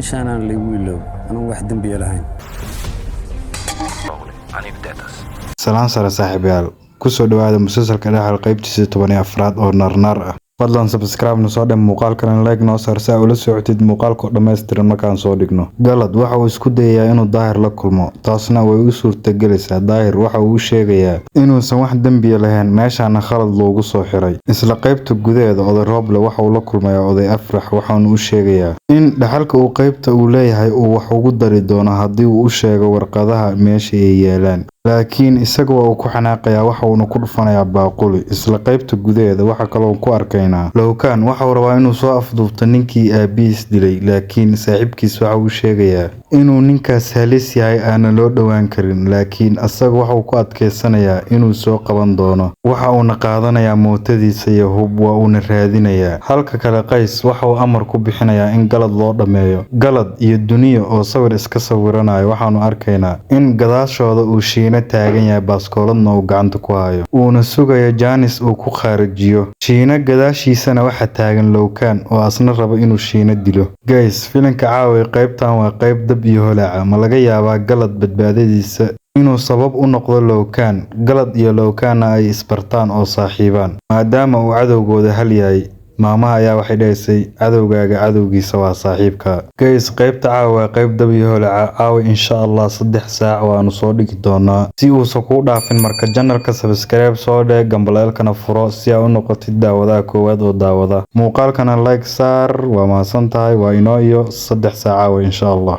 Meeshaanaan laygu iloobo anugu wax dembiya lahayn. Salaan sare saaxiibayaal, kusoo dhawaada musalsalka Dhaxal qaybtiisa 14aad oo naarnaar ah. Fadlan subscribe noo soo dheh, muuqaalkan like noo saar si aad ula socotid muuqaalka oo dhammaystiran markaan soo dhigno. Galad waxa uu isku dayayaa inuu Daahir la kulmo, taasna way u suurtagelaysaa. Daahir waxa uu u sheegayaa inuusan wax dembiya lahayn, meeshaana khalad loogu soo xiray. Isla qaybta gudaheeda, Oday Roble waxa uu la kulmayaa Oday Afrax, waxaana uu sheegayaa in dhaxalka uu qaybta uu leeyahay uu wax ugu dari doono haddii uu u sheego warqadaha meesha ay yaalaan. Laakiin isaga waa uu ku xanaaqayaa, waxa uuna ku dhufanayaa baaquli. Isla qaybta gudaheeda waxa kaloo ku arkaynaa Lowkan waxa uu rabaa inuu soo afduubto ninkii aabihiis dilay, laakiin saaxiibkiis waxa uu sheegayaa inuu ninkaas halis yahay, aana loo dhowaan karin, laakiin asaga waxa uu ku adkeysanayaa inuu soo qaban doono. Waxa uuna qaadanayaa mootadiisa iyo hub, waa uuna raadinayaa. Halka kale, Qays waxa uu amar ku bixinayaa in Galad loo dhammeeyo. Galad iyo Duniyo oo sawir iska sawiranayo, waxaanu arkaynaa in gadaashooda uu Shiine taagan yahay, baaskooladna uu gacanta ku hayo, uuna sugayo jaanis uu ku khaarijiyo. Shiine gadaashiisana waxaa taagan Lowkan oo asna raba inuu Shiine dilo. Guys, filimka caawa qaybtan waa qayb dab iyo holaca. Ma laga yaabaa Galad badbaadadiisa inuu sabab u noqdo Lowkan, Galad iyo Lowkanna ay isbartaan oo saaxiibaan, maadaama uu cadowgooda hal yahay? Maamaha ayaa waxay dhahaysay, "Cadowgaaga cadowgiisa waa saaxiibka." Guys, qaybta caawa waa qayb dab iyo holaca. Caawa insha Allah 3 saac waanu soo dhigi doonaa si uusan kuu dhaafin. Marka channelka subscribe soo dheh, gambaleelkana furo si aad u noqotid daawadaha koowaad oo daawada muuqaalkana. Like saar, waa mahadsan tahay. Waa inoo iyo 3 saac caawa insha Allah.